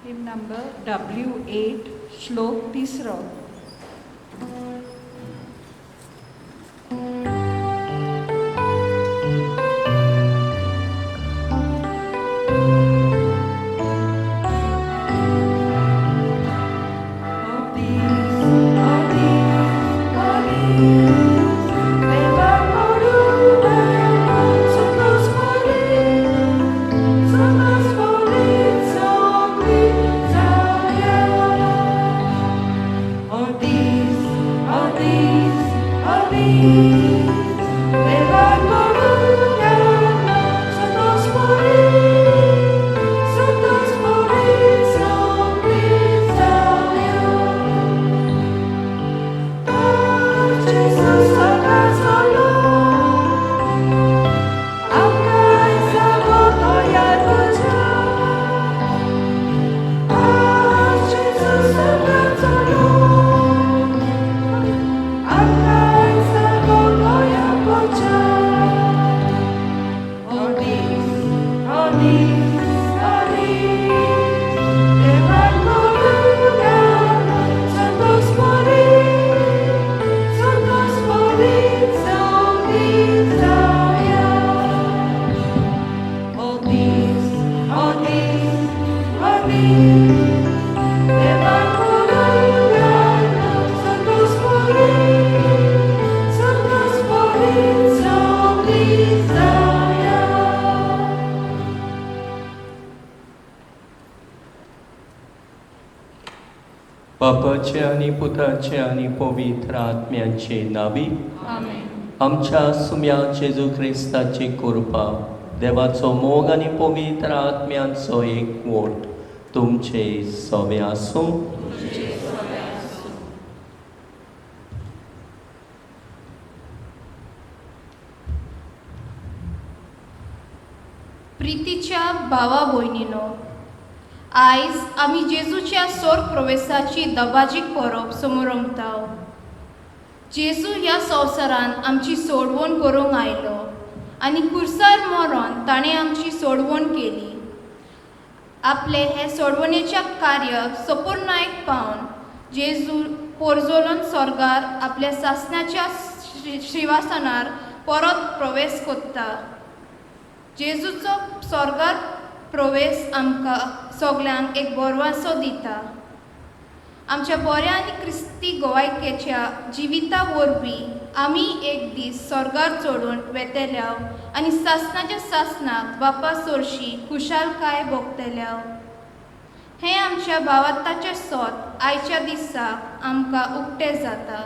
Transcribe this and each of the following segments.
हिम number W8, श्लोक तिसरो. बापाचे आनी पुताचे आनी पवित्र आत्म्याचे नावी. आमच्या सुम्या जेजू क्रिस्ताची कृपा, देवाचो मोग आनी पवित्र आत्म्यांचो एक वोट तुमचे सवे आसूं. प्रितीच्या भावा भयणीनो, आयज आमी जेजूच्या सोर्ग प्रवेसाची दबाजीक परब समोरमता. जेजू ह्या संवसारान आमची सोडवण करूंक आयलो आनी कुर्सार मरोन ताणें आमची सोडवण केली. आपले हे सोडवणेच्या कार्य सपूर्णायक पावन जेजू पोरजोलन स्वर्गार आपल्या सासणाच्या श्रीवासनार परत प्रवेश कोत्ता. जेजूचो स्वर्गार प्रवेश आमकां सगल्यांक एक बरवासो दिता. आमच्या बऱ्या आनी क्रिस्ती गोवायकेच्या जिविता वरवीं आमी एक दीस स्वर्गार चडून वेतल्या आनी सासणाच्या सासणाक बापा सोरशी खुशालकाय भोगतल्या. हें आमच्या भावार्थाचें सोत आयच्या दिसाक आमकां उक्तें जाता.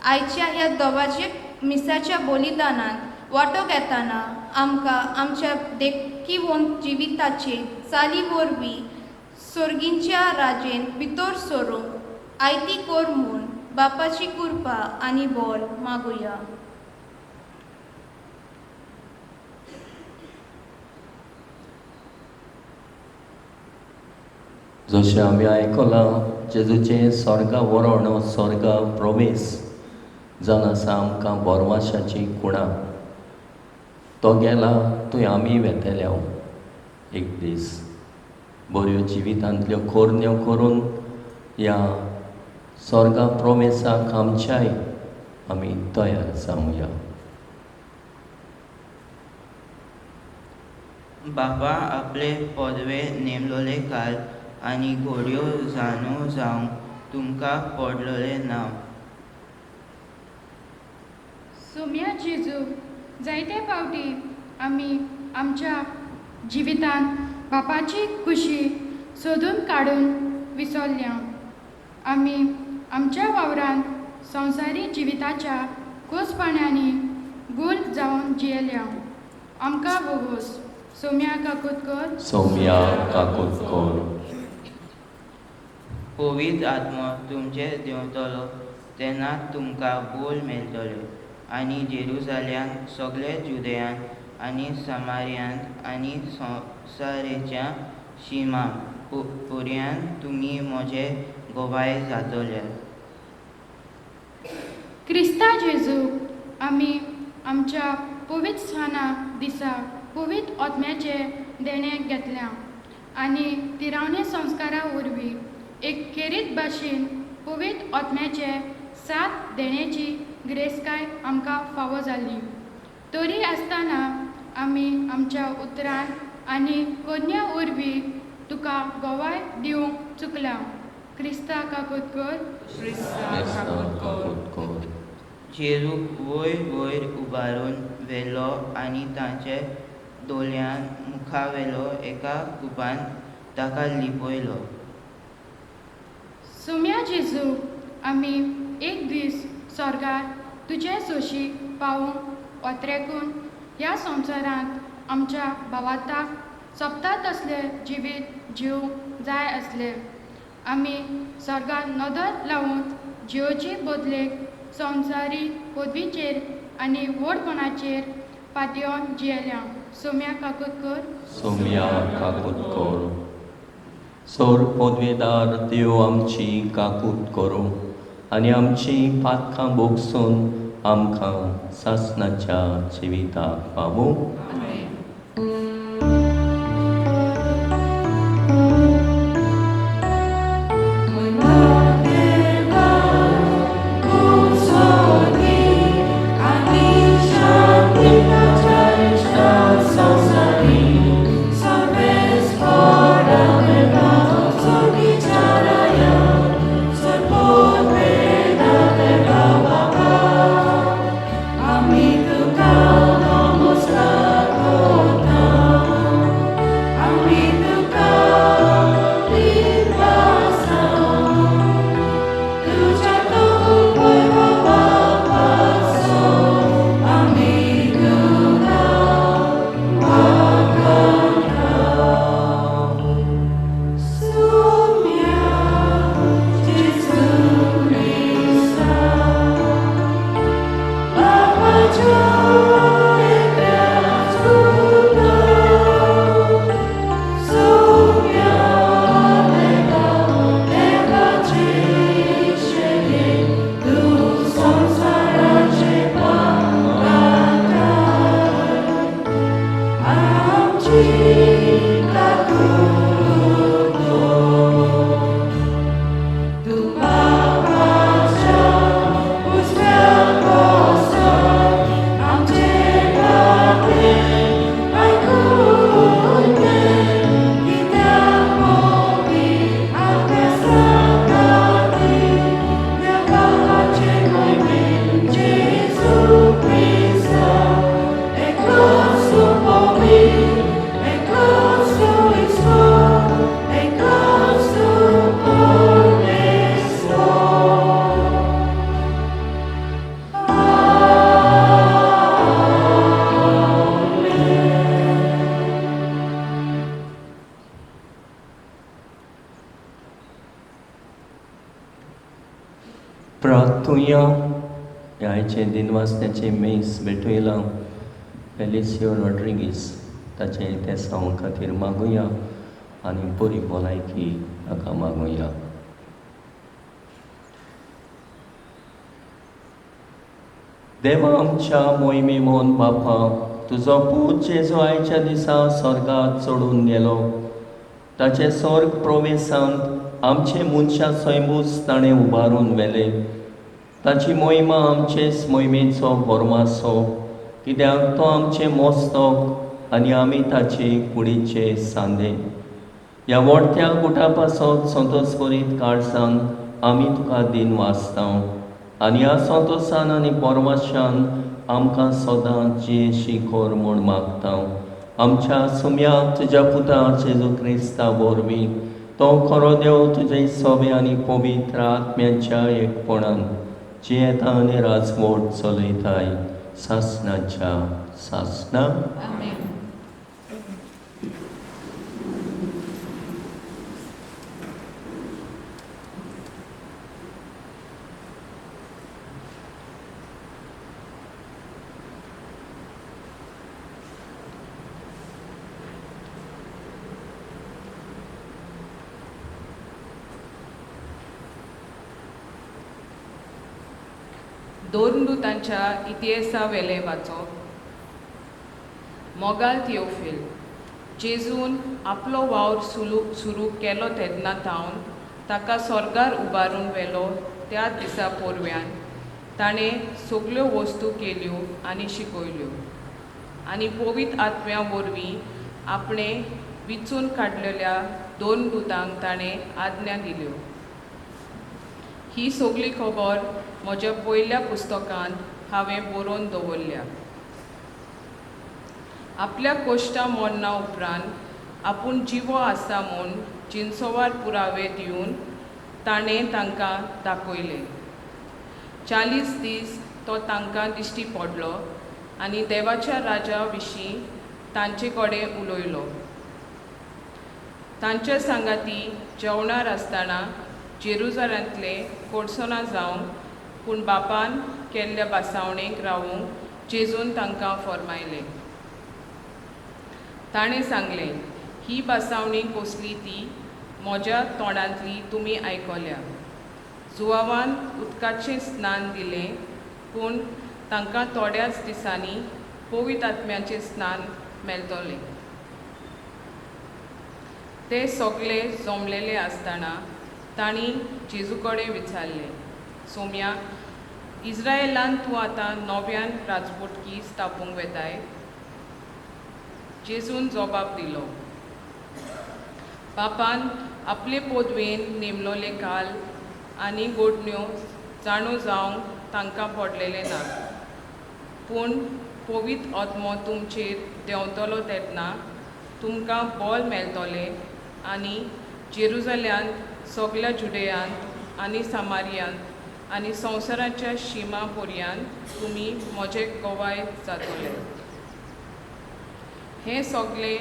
आयच्या ह्या दबाजीक मिसाच्या बलिदानांत वांटो घेतना आमकां आमच्या देखीवंत जिविताचे चाली वरवीं सोर्गींच्या राजेन भितर सरूंक आयती कर म्हूण बापाची कृपा आनी बोल मागुया. जशें आमी आयकलां, जेजूचें स्वर्गा वरण, स्वर्गा प्रवेश जावन आसा आमकां बोरवाशाची कुणां. तो गेला थंय आमी वेतले एक दीस. बऱ्यो जिवितांतल्यो कोरण्यो करून ह्या स्वर्गा प्रवेसाक आमच्याय आमी तयार जावया. बापा आपले पदवे नेमलोले काल आनी घोडयो जाणू जावंक तुमकां पडलोलें नांव. सोम्या जेजू, जायते फावटी आमी आमच्या जिवितांत बापाची खुशी सोदून काडून विसरल्या. आमी आमच्या वावरांत संवसारी जिविताच्या खोसपणांनी गुल जावन जियेल्या. आमकां वोगोस. सोम्या काकूत कर. सोम्या काकूत कर. पवित्र आत्मो तुमचेर देंवतलो तेन्ना तुमकां बोल मेळटले आनी जेरुजाल्यांत, सगळे जुदयांत आनी समार्यांत आनी संवसाराच्या शिमा पर्यंत तुमी म्हजे गोवाय जातले. क्रिस्ता जेजू, आमी आमच्या पवित्र स्थाना दिसा पवित्र आत्म्याचें देणें घेतल्या आनी तिरावणे संस्कारा वरवीं एक खेरीत भाशेन पवित्र आत्म्याचे साथ देण्याची गिरेस्तकाय आमकां फावो जाली. तरी आसतना आमी आमच्या उतरान आनी करण्या वरवीं तुका गवाय दिवंक चुकला. क्रिस्ता काकूत कर. क्रिस्ता काकूत कर. जेजूक वयर वयर उबारून व्हेलो आनी तांचे दोळ्यां मुखावेलो एका कुपान ताका लिपयलो. सोम्या जेजू, आमी एक दीस स्वर्गार तुजे सोशी पावूंक ओतरेकून ह्या संवसारांत आमच्या भावार्थाक सोबता तसलें जिवीत जिवंक जाय आसलें. आमी स्वर्गार नदर लावन जियोची बदलेक संवसारी पदवीचेर आनी व्हडपणाचेर पातयेवन जियेल्या. सोम्या काकूत कर. सोम्या काकूत कर. सोर पदवेदार देव आमची काकूत करूं आनी आमची पातकां भोगसून आमकां सासणाच्या जिविताक पावूं. प्रार्थुया. ह्या दिनवासण्याचे मेस भेटयलां फेलिसियो रॉड्रिगीस ताचें तेसांव खातीर मागुया आनी बरी भलायकी ताका मागुया. देवा आमच्या मोहिमे मोन बापा, तुजो पूत जेजू आयच्या दिसा स्वर्गात चडून गेलो. ताचे स्वर्ग प्रवेशांत आमचे मनशां सैमूच ताणें उबारून व्हेले. ताची मोहिमा आमचेच मोहिमेचो भरमासो, कित्याक तो आमचें मस्तक आनी आमी ताचे कुडीचे सांदे. ह्या वोडत्या गुटा पासत संतोस भरीत काळजान आमी तुका दिन वाचता आनी ह्या संतोसान आनी परमाशान आमकां सदां जियेशी कर म्हूण मागता. आमच्या सुम्या तुज्या पुता जेजू क्रिस्ता वरवीं तो खरो देव तुजे सोबे आनी पवित्र आत्म्याच्या एकपणान जियेता आनी राजवट चलयताय सासणाच्या सासणा. दोन दुतांच्या इतिहासा वेलें वाचप. मोगाल थियोफील, जेजून आपलो वावर सुरू केलो तेन्ना थावन ताका स्वर्गार उबारून व्हेलो त्या दिसा पोरव्यान ताणें सगल्यो वस्तू केल्यो आनी शिकयल्यो आनी पवित्र आत्म्या वरवीं आपणें विचून काडलेल्या दोन दुतांक ताणें आज्ञा दिल्यो. ही सगली खबर म्हज्या पयल्या पुस्तकांत हांवें बरोवन दवरल्या. आपल्या कोश्टा मरणा उपरांत आपूण जिवो आसा म्हूण जिनसोवार पुरावे दिवन ताणें तांकां दाखयलें. 40 दीस तो तांकां दिश्टी पडलो आनी देवाच्या राजा विशीं तांचे कडेन उलयलो. तांच्या सांगाती जेवणार आसतना जेरुजालांतले कोडसोना जावंक पूण बापान केल्ल्या बासावणेक रावूंक जेजून तांकां फर्मायलें. ताणें सांगलें, ही बासावणी कसली ती म्हज्या तोंडांतली तुमी आयकल्या. जुवावान उदकाचें स्नान दिलें पूण तांकां थोड्याच दिसांनी पवित्र आत्म्याचें स्नान मेळटलें. ते सगळे जमलेले आसतना तांणी जेजू कडेन विचारलें, सोम्या, इस्रायलान तूं आतां नव्यान राजपोटकी स्थापूंक वेताय? जेजून जबाब दिलो, बापान आपले पदवेन नेमलोले काल आनी गोडण्यो जाणू जावंक तांकां पडलेलें ना, पूण पवित्र आत्मो तुमचेर देंवतलो तेन्ना तुमकां बळ मेळटलें आनी जेरुजाल्यांत, सगल्या जुडेयांत आनी सामारियांत आनी संवसाराच्या शिमा पर्यंत तुमी म्हजे गवाय जातले. हें सगलें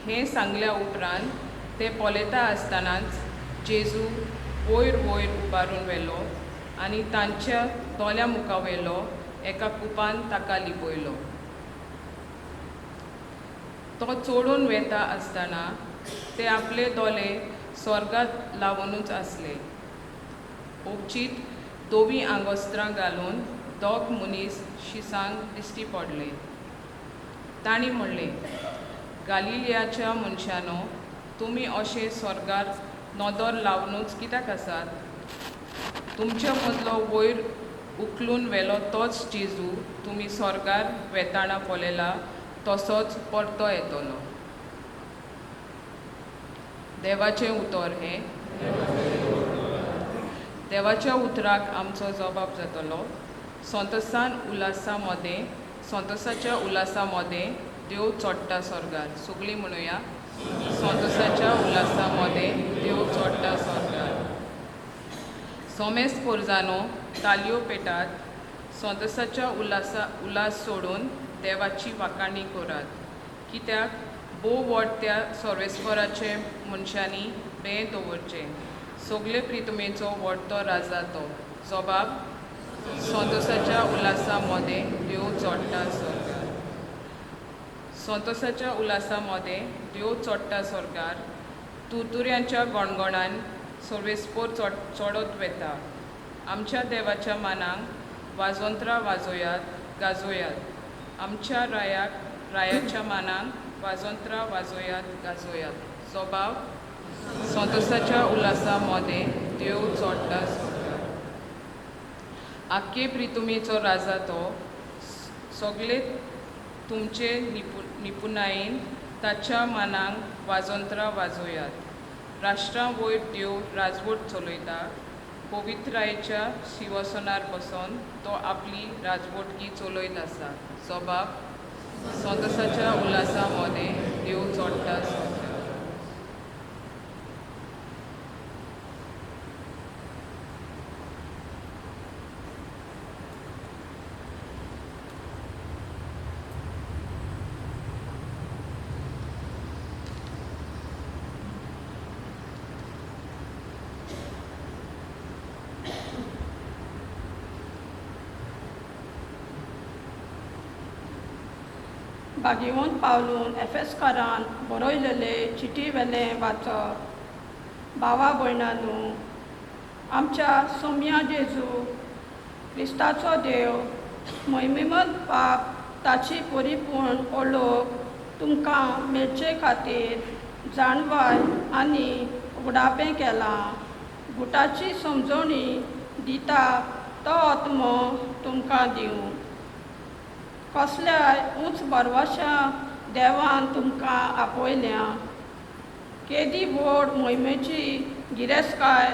हें सांगल्या उपरांत ते पळयता आसतनाच जेजू वयर वयर उबारून व्हेलो आनी तांच्या दोळ्या मुखार व्हेलो एका कुपान ताका लिपयलो. तो चोडून वेता आसतना ते आपले दोळे स्वर्गात लावनूच आसले. अवचीत धवीं आंगोस्त्रां घालून दोग मनीस शिसांक दिश्टी पडले. तांणी म्हणलें, गालिलियाच्या मनशानो, तुमी अशें स्वर्गार नदर लावनूच कित्याक आसात? तुमच्या मदलो वयर उखलून व्हेलो तोच जेजू तुमी स्वर्गार वेताना पळयला तसोच परतो येतलो. देवाचें उतर हें. देवाच्या उतराक आमचो जबाब जातलो. संतोसान उल्हासा मदें, संतोसाच्या उल्हासा मदें देव चोडटा स्वर्गार. सगळीं म्हणुया, संतोसाच्या उल्हासा मदें देव चोडटा स्वर्गार. सोमेस पोरजानो तालयो पेटात, संतोसाच्या उल्हास सोडून देवाची वाखाणी करात. कित्याक भोव व्हड त्या सर्वेस्वराचे मनशांनी बें दवरचें. सगळे प्रितमेचो व्हडतो राजा तो. जबाब, संतोसाच्या उल्हासा मदें देव चोडटा स्वर्गार. संतोसाच्या उल्हासा मदें देव चोडटा स्वर्गार. तुरतुऱ्यांच्या गणगणान सर्वेस्पोर चडत वेता. आमच्या देवाच्या मानाक वाजोंत्रां वाजोयात, गाजोयात. आमच्या रायाच्या मानाक वाजोंत्रां वाजोयात, गाजोयात. जबाब, संतोसाच्या उल्हासा मदें देव चोडटा स्वर्गार. आख्खे प्रितुमेचो राजा तो. सगळे तुमचे निपुणायेन ताच्या मानाक वाजोंत्रां वाजोयात. राष्ट्रां वयर देव राजवट चलयता. पवित्रायेच्या शिवसनार बसून तो आपली राजवटकी चलयत आसा. जबाब, संतोसाच्या उल्हासा मदें देव चोडटा स्वर्गार. भागीवन पावलून एफेस्कारान बरयलेले चिटी वेलें वाचप. भावा भयणानू, आमच्या सोम्या जेजू क्रिस्ताचो देव महिमेमत पाप ताची परिपूर्ण ओळख तुमकां मेळचे खातीर जाणवाय आनी उगडापें केलां. गुटाची समजवणी दिता तो आत्मो तुमकां दिवं. कसल्याय उंच भरवश्या देवान तुमकां आपयल्या. केदी व्हड मोहिमेची गिरेस्तकाय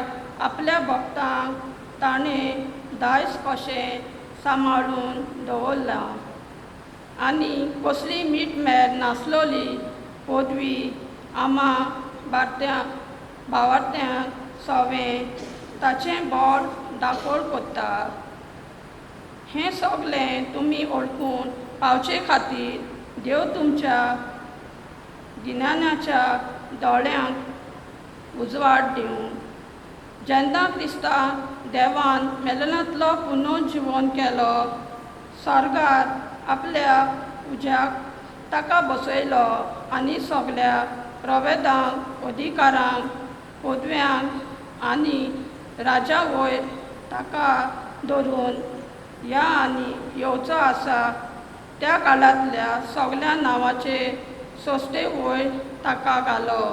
आपल्या भक्तांक ताणें दायज कशें सांबाळून दवरलां आनी कसली मीटमेर नासलोली पदवी आमा भारत्या भावार्त्यांक सवें ताचें बळ दाखोळ कोत्ता. हें सगलें तुमी वळखून पावचे खातीर देव तुमच्या गिन्यानाच्या दोळ्यांक उजवाड दिवं. जेन्ना क्रिस्तान देवान मेलनांतलो पुनर्जिवन केलो, स्वर्गार आपल्या उज्याक ताका बसयलो आनी सगल्या प्रवेदांक, अधिकारांक, पदव्यांक आनी राजा वयर ताका धरून ह्या आनी येवचो आसा त्या काळांतल्या सगल्या नांवाचे सोस्ते वयर ताका घालो.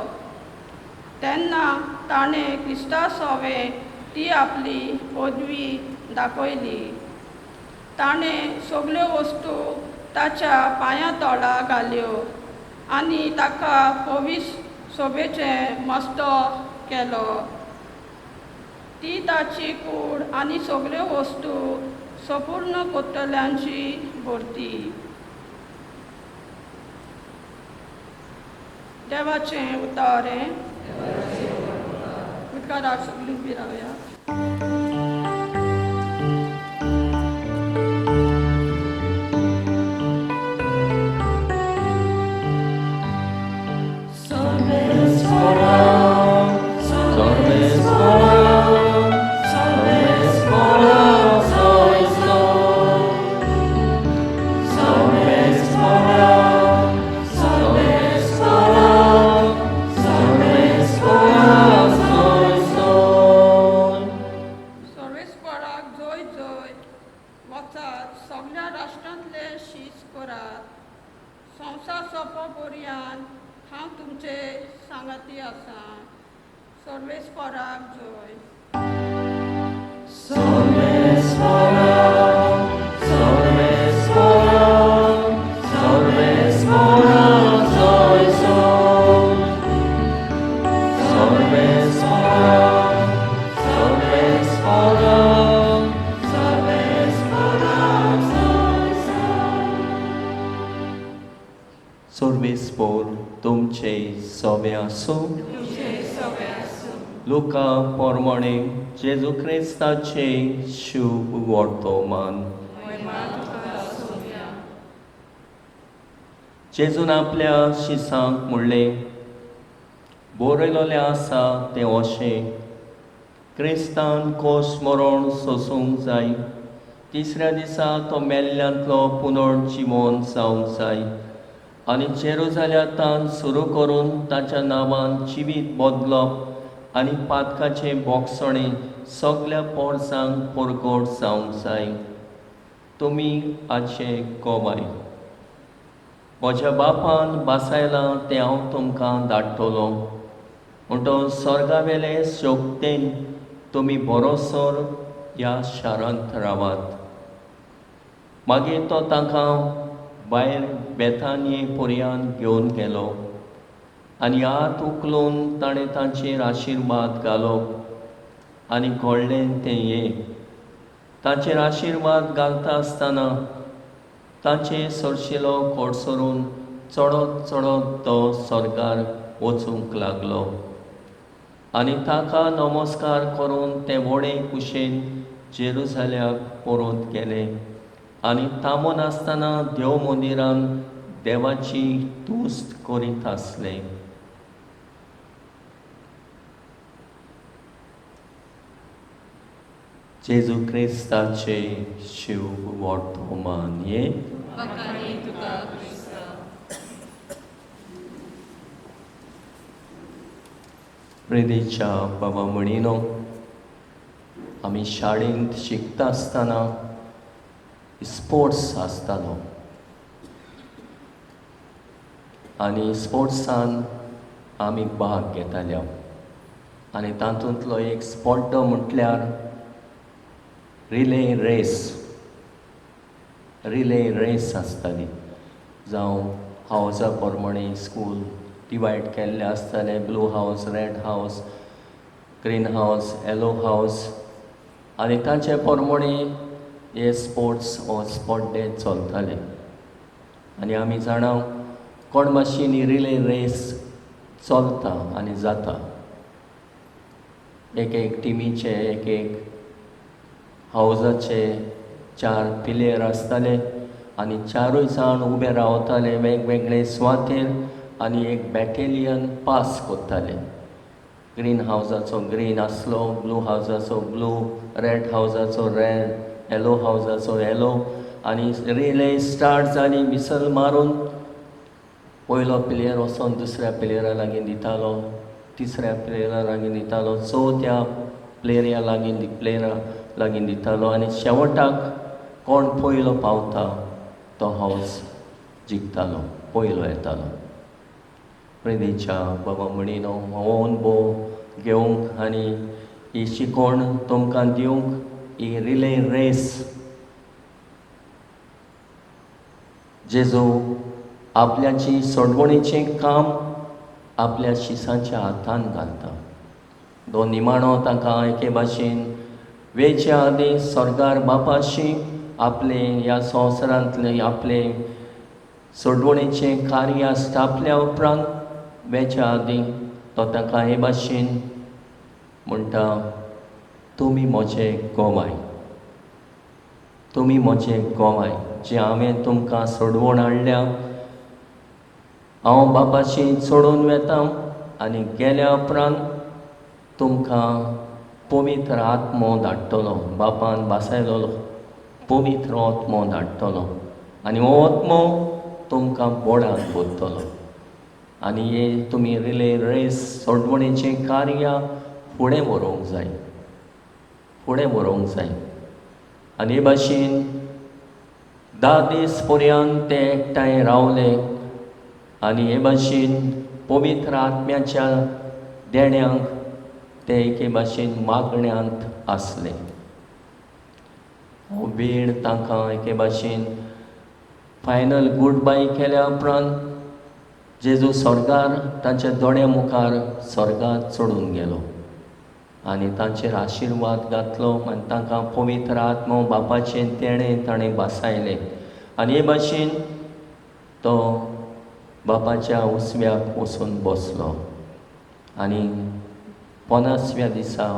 तेन्ना ताणें क्रिस्ता सोवें ती आपली पदवी दाखयली. ताणें सगल्यो वस्तू ताच्या पांयां तोळा घाल्यो आनी ताका पवीस सोबेचें मस्तो केलो. ती ताची कूड आनी सगल्यो वस्तू संपूर्ण कोत्तल्यांची भरती. देवाचें उतर हें. उदकाराक सगळीं उबी रावया. सर्वेस्पराक जोय जोय. वचात, सगल्या राष्ट्रांतले शीस करात. संवसार सोंपो पर्यंत हांव तुमचे सांगाती आसा. सर्वेस्पराक जोय. सर्वेस्पोर तुमचे सोबे आसूं. लुका पोरमणे जेजू क्रिस्ताचे शुभ वर्तमान. जेजून आपल्या शिसांक म्हणलें, बरयलोलें आसा तें अशें, क्रिस्तान कोस मरण सोसूंक जाय, तिसऱ्या दिसा तो मेल्ल्यांतलो पुनर्जिवन जावंक जाय आनी जेरुजाल्यांत सुरू करून ताच्या नांवान जिवीत बदलप आनी पातकाचें बोगसणें सगल्या पोरसांक परगट जावंक जाय. तुमी हाचे गोवाय. म्हज्या बापान बासायलां तें हांव तुमकां धाडटलो. म्हणटच स्वर्गावेले शक्तेन तुमी बरोसर ह्या शारांत रावात. मागीर तो तांकां भायर बेतानिये पर्यंत घेवन गेलो आनी हात उखलून ताणें तांचेर आशिर्वाद घालो. आनी घडलें तें हें, तांचेर आशिर्वाद घालता आसतना तांचे सरशिलो कोडसरून चडत चडत तो स्वर्गार वचूंक लागलो आनी ताका नमस्कार करून ते व्हडे कुशेन जेरुजाल्याक परत गेले आनी थांबून आसतना देव मंदिरान देवाची तुस्त करीत आसले. जेजू क्रिस्ताचे शिव वर्तमान हे. प्रेदेच्या बाबा म्हणिनो, आमी शाळेंत शिकता आसतना स्पोर्ट्स आसतालो. आनी स्पोर्ट्सान आमी भाग घेताले आनी तातूंतलो एक स्पोर्ट म्हटल्यार रिले रेस. रिले रेस आसताली, जावं हावजा प्रमाणे स्कूल डिवायड केल्ले आसताले, blue house, red house, green house, yellow house, आनी ताचे प्रमाणे हे स्पोर्ट्स हो स्पोर्ट डे चलताले. आनी आमी जाणा कोण मातशी रिले रेस चलता आनी जाता, एक एक टिमीचे एक एक हावजाचे 4 प्लेयर आसताले आनी 4 जाण उबे रावताले वेगवेगळे सुवातेर आनी एक बॅटेलियन पास करताले. ग्रीन हावजाचो ग्रीन आसलो, ब्लू हावजाचो ब्लू, रेड हावजाचो रेड, येलो हावजाचो येलो, आनी रिले स्टार्ट जाली. विसल मारून पयलो प्लेयर वचोन दुसऱ्या प्लेयरा लागीं दितालो, तिसऱ्या प्लेयरा लागीं दितालो, चवथ्या प्लेयरा लागीं दितालो आनी शेवटाक कोण पयलो पावता तो हावस जिखतालो, पयलो येतालो. प्रेदीच्या बाबा म्हणिनो हो अनुभव घेवंक आनी ही शिकवण तुमकां दिवंक ही रिले रेस जेजू आपल्याची सोडवणीचें काम आपल्या शिसांच्या हातान घालता. दोन निमाणो तांकां एके भाशेन वेच्या आदीं स्वर्गार बापाशी आपले ह्या संवसारांतले आपले सोडवणीचें कार्य स्थापल्या उपरांत वेच्या आदीं तो तांकां हे भाशेन म्हणटा, तुमी म्हजे गोवाय, तुमी म्हजे गोवाय जे हांवें तुमकां सोडवण हाडल्या. हांव बापाशी चडून वेता आनी गेल्या उपरांत तुमकां पवित्र आत्मो धाडटलो, बापान भासायलो पवित्र आत्मो धाडटलो आनी हो आत्मो तुमकां बोडान भरतलो आनी हे तुमी रिले रेस सोडवणेचें कार्य फुडें व्हरूंक जाय, फुडें व्हरूंक जाय. आनी हे भाशेन 10 दीस पर्यंत ते एकठांय रावले आनी हे भाशेन पवित्र आत्म्याच्या देण्यांक ते एके भाशेन मागण्यांत आसले. हो वेळ तांकां एके भाशेन फायनल गूड बाय केल्या उपरांत जेजू स्वर्गार तांच्या दोळ्या मुखार स्वर्गार चडून गेलो आनी तांचेर आशिर्वाद घातलो आनी तांकां पवित्र आत्मो बापाचें देणें ताणें भासायलें आनी हे भाशेन तो बापाच्या उसव्याक वचून बसलो. आनी 50व्या दिसा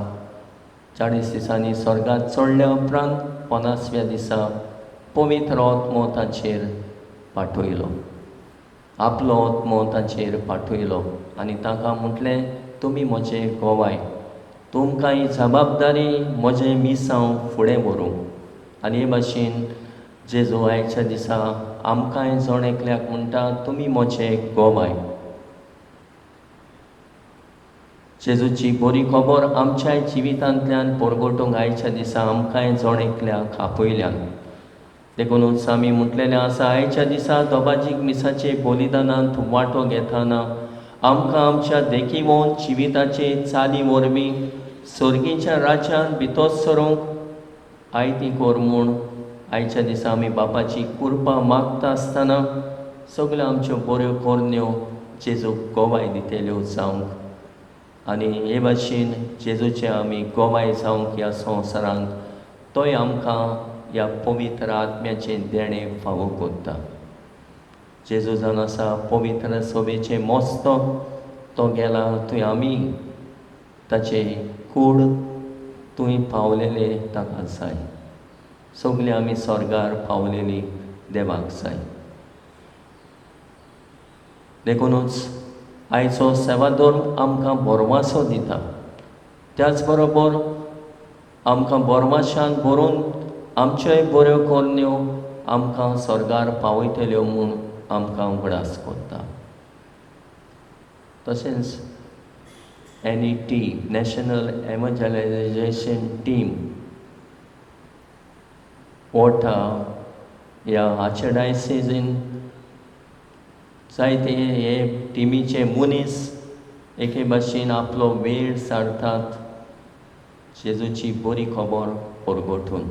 40 दिसांनी स्वर्गार चडल्या उपरांत 50व्या दिसा पवित्र आत्मो तांचेर पाठयलो, आपलो आत्मो तांचेर पाठयलो आनी तांकां म्हटलें, तुमी म्हजे गोवाय, तुमकां ही जबाबदारी म्हजें मिसांव फुडें व्हरूंक. आनी हे भाशेन जेजू आयच्या दिसा आमकांय जण एकल्याक म्हणटा, तुमी म्हजे गोवाय. जेजूची बरी खबर आमच्या जिवितांतल्यान परगटूंक आयच्या दिसा आमकांय जण एकल्याक आपयल्यान. देखूनच आमी म्हटलेलें आसा, आयच्या दिसा दोबाजीक मिसाचे बलिदानांत वांटो घेतना आमकां आमच्या देखीवोन जिविताचे चाली वरवीं सर्गीच्या राज्यांत भितर सरूंक आयती कर म्हूण आयच्या दिसा आमी बापाची कृपा मागता आसतना सगळ्यो आमच्यो बऱ्यो करण्यो जेजूक गोवाय दितल्यो जावंक आनी हे भाशेन जेजूचे आमी गोवाय जावंक ह्या संवसारांत तोय आमकां ह्या पवित्र आत्म्याचें देणें फावो करता. जेजू जावन आसा पवित्र सभेचें मस्तो, तो गेला थंय आमी ताचे कूड थंय पावलेले ताका जाय, सगळे आमी स्वर्गार पावलेली देवाक जाय. देखूनच आयचो सेवाधर्म आमकां भरवासो दिता, त्याच बरोबर आमकां भरवाशान भरून आमच्योय बऱ्यो करण्यो आमकां स्वर्गार पावयतल्यो म्हूण आमकां उगडास करता. तशेंच NET, national evangelisation team, वोटा ह्या आर्चडायसिजीन जायते हे टिमीचे मनीस एके भाशेन आपलो वेळ सारतात जेजूची बरी खबर परगटून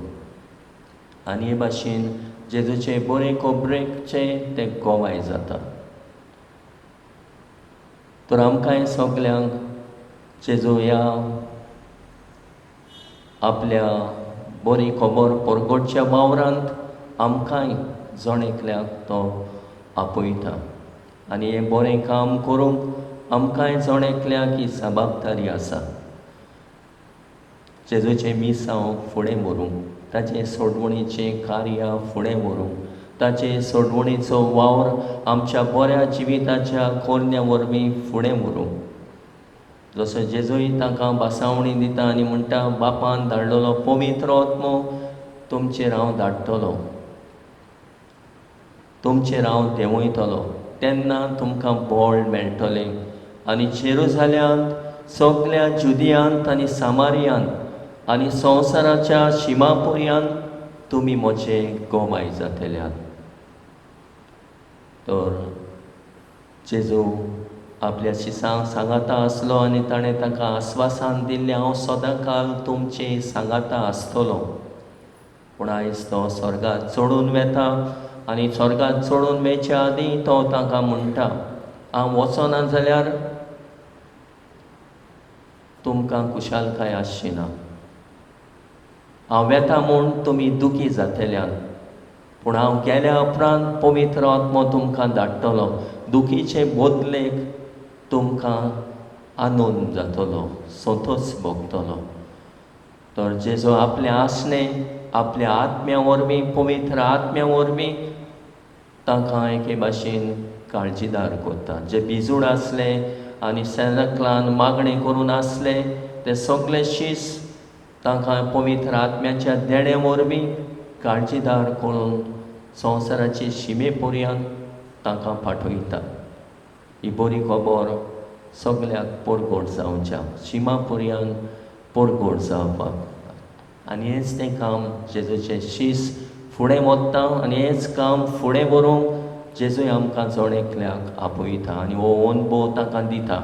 आनी हे भाशेन जेजूचे बरे खबरेचे ते गोवाय जाता. तर आमकांय सगल्यांक जेजू ह्या आपल्या बरी खबर परगटच्या वावरांत आमकांय जण एकल्याक तो आपयता आनी हें बरें काम करूंक आमकांय जण एकल्याक ही जबाबदारी आसा. जेजूचें मिसांव फुडें व्हरूंक, ताचें सोडवणीचें कार्य फुडें व्हरूंक, ताचे सोडवणीचो वावर आमच्या बऱ्या जिविताच्या कोरण्या वरवीं फुडें व्हरूंक. जसो जेजूय तांकां भासावणी दिता आनी म्हणटा, बापान धाडलेलो पवित्र आत्मो तुमचेर हांव धाडटलो, तुमचेर हांव देंवयतलो, तेन्ना तुमकां बळ मेळटलें आनी जेरुजाल्यांत, सगल्या जुदियांत आनी सामारियांत आनी संवसाराच्या शिमा पर्यंत तुमी म्हजे गोवाय जातल्यात. तर जेजू आपल्या शिसांक सांगाता आसलो आनी ताणें तांकां आस्वासन दिल्लें, हांव सदांकाल तुमचे सांगाता आसतलो. पूण आयज तो स्वर्गात चडून वेता आनी स्वर्गात चडून वेच्या आदीं तो तांकां म्हणटा, हांव वचना जाल्यार तुमकां खुशालकाय आसची ना, हांव वेता म्हूण तुमी दुखी जातल्यान, पूण हांव गेल्या उपरांत पवित्र आत्मो तुमकां धाडटलो, दुखीचे बदलेक तुमकां आनंद जातलो, संतोश भोगतलो. तर जेजू आपलें आसणें आपल्या आत्म्या वरवीं, पवित्र आत्म्या वरवीं तांकां एके भाशेन काळजीदार करता. जे बिजूड आसले आनी सेनकलान मागणें करून आसले ते सगळे शीस तांकां पवित्र आत्म्याच्या देण्या वरवीं काळजीदार करून संवसाराचे शिमे पर्यंत तांकां पाठयता. ही बरी खबर सगल्याक परगट जावच्या, शिमा पर्यंत परगट जावपाक. आनी हेंच तें काम जेजूचें शीस फुडें वता आनी हेंच काम फुडें व्हरूंक जेजूय आमकां जण एकल्याक आपयता आनी हो अनुभव तांकां दिता.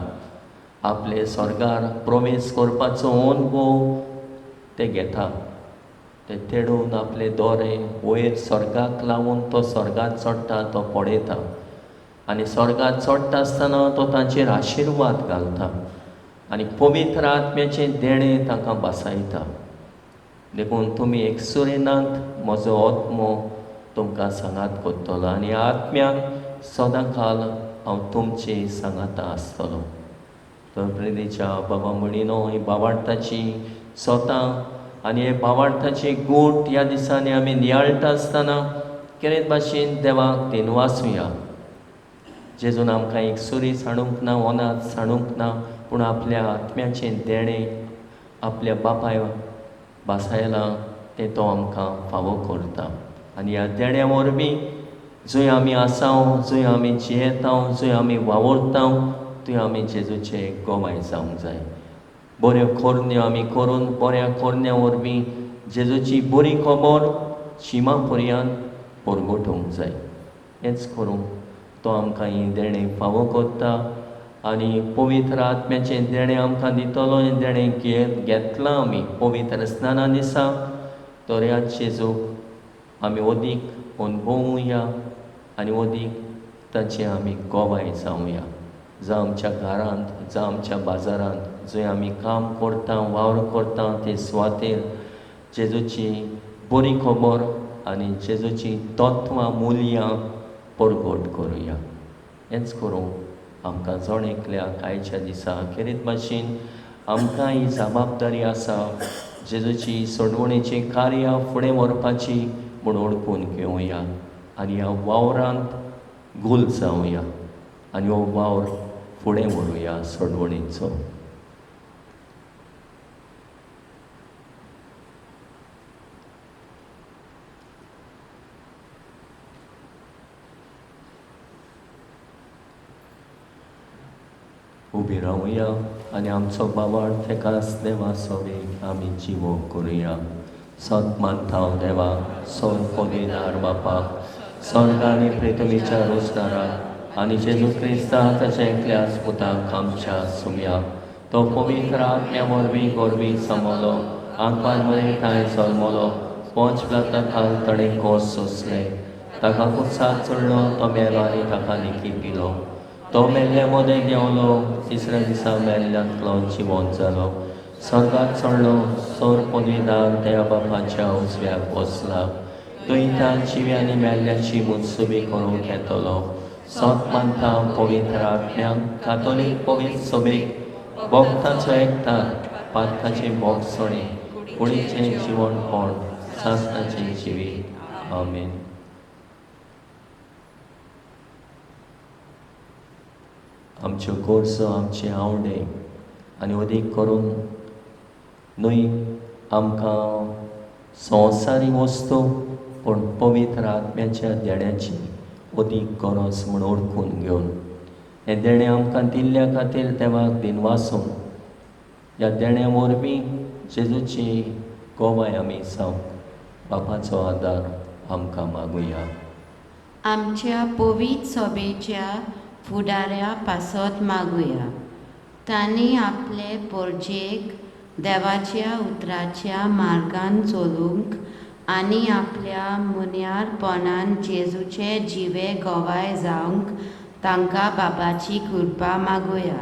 आपले स्वर्गार प्रवेश करपाचो अनुभव ते घेता, ते तेडून आपले दोरे वयर स्वर्गाक लावन तो स्वर्गात चडटा, तो पळयता आनी स्वर्गात चडटा आसतना तो तांचेर आशिर्वाद घालता आनी पवित्र आत्म्याचें देणें तांकां भासायता. देखून तुमी एकसुरेनात, म्हजो आत्मो तुमकां सांगात करतलो आनी आत्म्यान सदांकाल हांव तुमचे सांगाता आसतलो. तर प्रेरीच्या बाबा म्हणिनो ही बावार्थाची सोतां आनी हे बावार्थाची गूट ह्या दिसांनी आमी नियाळटा आसतना केरेत भाशेन देवाक दिनवासुया. जेजून आमकां एकसुरी सांडूंक ना, ओनाद सांडूंक ना, पूण आपल्या आत्म्याचें देणें आपल्या बापाय भासायलां तें तो आमकां फावो करता. आनी ह्या देण्या वरवीं जंय आमी आसाव, जंय आमी जियेताव, जंय आमी वावुरताव, थंय आमी जेजूचे गोवाय जावंक जाय. बऱ्यो कोरण्यो आमी करून बऱ्या कोरण्या वरवीं जेजूची बरी खबर शिमा पर्यंत परगटोवंक जाय. हेंच करूंक तो आमकां हें देणें फावो करता आनी पवित्र आत्म्याचें देणें आमकां दितलो. हें देणें घेतलां आमी पवित्र स्नाना दिसा, तर ह्या जेजूक आमी अदीक अनुभवुया आनी अदीक ताचें आमी गोवाय जावया. जावं आमच्या घरांत, जावं आमच्या बाजारांत, जंय आमी काम करता, वावर करता ते सुवातेर जेजूची बरी खबर आनी जेजूची तत्वां, मुल्यां परगट करुया. हेंच करूंक आमकां जण एकल्याक आयच्या दिसा खेरीत भाशेन आमकां ही जबाबदारी आसा जेजूची सोडवणेचें कार्य फुडें व्हरपाची म्हूण ओळखून घेवया आनी ह्या वावरांत गोल जावया आनी हो वावर फुडें व्हरुया सोडवणेचो. उबी रावया आनी आमचो बाबाळ तेकाच देवा सोरेक आमी जिवो करुया. सत मानता देवा, सोन पविदार बापाक, स्वर्ग आनी पृथ्वीच्या रोजगाराक आनी जेजू क्रिस्ता ताच्या एकल्याच पुताक आमच्या सुम्याक तो पवित्र आत्म्या वरवीं गोरवी समलो आंकवार मरे ताणें जल्मलो पोंच प्लाता खाल ताणें कोस सोंसले ताका कुसाक चडलो तो मेलो आनी ताका लिखी दिलो तो मेल्ले मदें देंवलो तिसऱ्या दिसा मेल्ल्यांतलो जिवंत जालो स्वर्गात चडलो सोर पदवीदार त्या बापाच्या उजव्याक बसला थंय त्या जिव्यांनी मेल्ल्याची मुत्सुबी करूंक येतलो सत मानता पवित्र आत्म्याक कातोलीक पवित्र सभेक भक्ताचो एकता पातकाचे भोगसणे कुडीचें जिवणपण सासणाचें जिवीत. आमेन. आमच्यो गरजो आमचे आवडे आनी अदीक करून न्हय आमकां संवसारी वस्तू पूण पवित्र आत्म्याच्या देण्याची अदीक गरज म्हूण ओळखून घेवन हें देणें आमकां दिल्ल्या खातीर देवाक दिनवासून ह्या देण्या वरवीं जेजूची गोवाय आमी जावंक बापाचो आदार आमकां मागुया. आमच्या पवित्र सभेच्या फुडाऱ्या पासत मागुया. तांणी आपले पोरजेक देवाच्या उतराच्या मार्गान चलूंक आनी आपल्या मुन्यारपणान जेजूचे जिवे गोवाय जावंक तांकां बाबाची कृपा मागुया.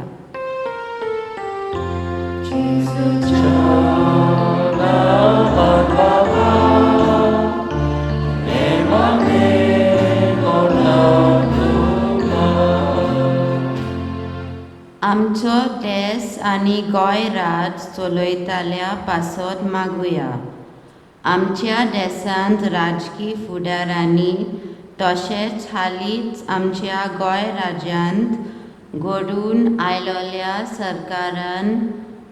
आमचो देस आनी गोंय राज चलयतल्या पासत मागुया. आमच्या देसांत राजकी फुडारांनी तशेंच हालींच आमच्या गोंय राज्यांत घडून आयलेल्या सरकारान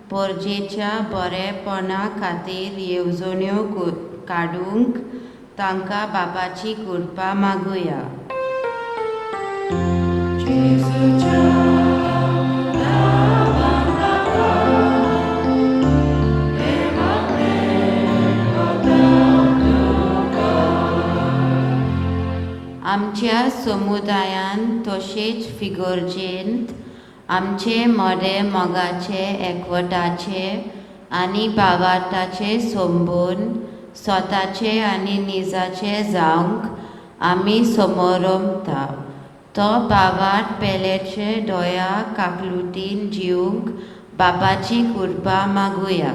पोरजेच्या बरेपणा खातीर येवजण्यो काडूंक तांकां बापाची कृपा मागुया. आमच्या समुदायान तशेंच फिगोर्जेंत आमचे मदें मोगाचे एकवटाचे आनी भावार्थाचे संबंद स्वताचे आनी निजाचे जावंक आमी समोरमता. तो भावार्थ पेलेचे दोया काकलुतीन जिवंक बापाची कृपा मागुया.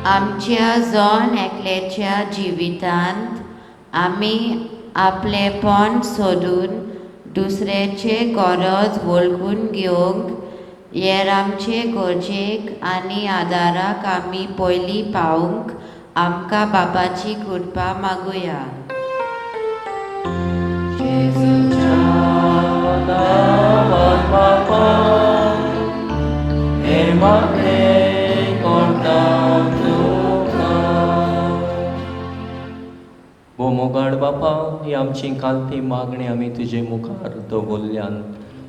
आमच्या जण एकल्याच्या जिवितांत आमी आपलेपण सोदून दुसऱ्याचे गरज वळखून घेवंक हेर आमचे गरजेक आनी आदाराक आमी पयलीं पावूंक आमकां बापाची कृपा मागुया. भो मोगाळ बापा, ही आमची कालती मागणी आमी तुजे मुखार दवरल्यान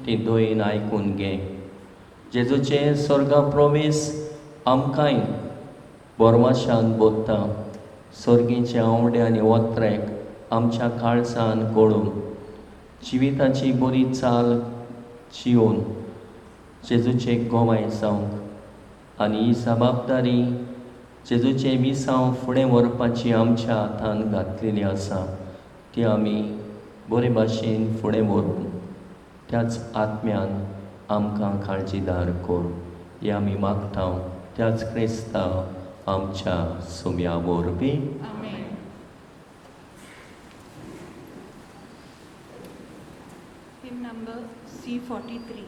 ती दयेन आयकून घे. जेजूचे स्वर्गा प्रवेश आमकांय बोरमाशान बोत्ता सर्गीचे आवडे आनी ओत्रेक आमच्या काळजान कळून जिविताची बरी चाल जिवन जेजूचे गोवाय जावंक आनी ही जबाबदारी जेजूचे मिसांव फुडें व्हरपाची आमच्या हातान घातलेली आसा ती आमी बरे भाशेन फुडें व्हरून त्याच आत्म्यान आमकां काळजीदार कर हे आमी मागता त्याच क्रिस्ता आमच्या सुम्या वरवीं. Hymn number C43.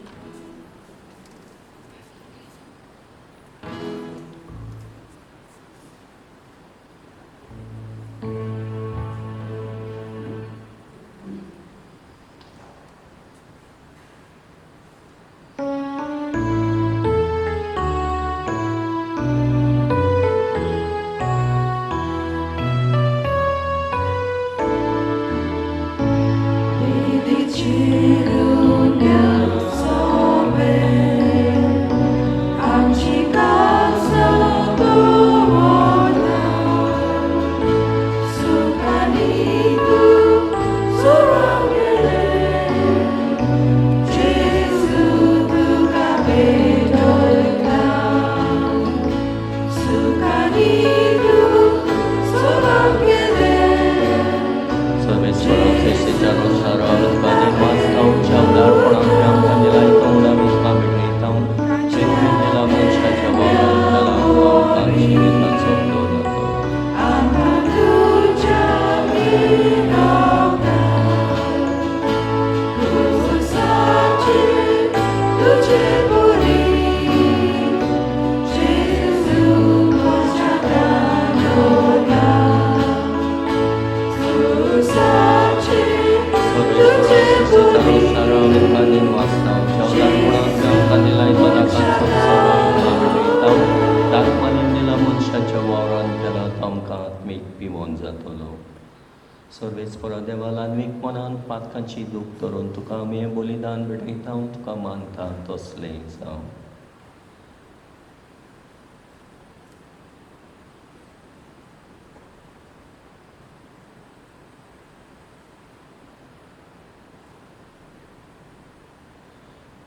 Chirunya so आमकां आत्मीक पिवोन जातलो. सर्वेस्परा देवा, ल्हानवीक मनान पातकांची दूख धरून तुका आमी हें बलिदान भेटयता, तुका मानता तसलें जावं.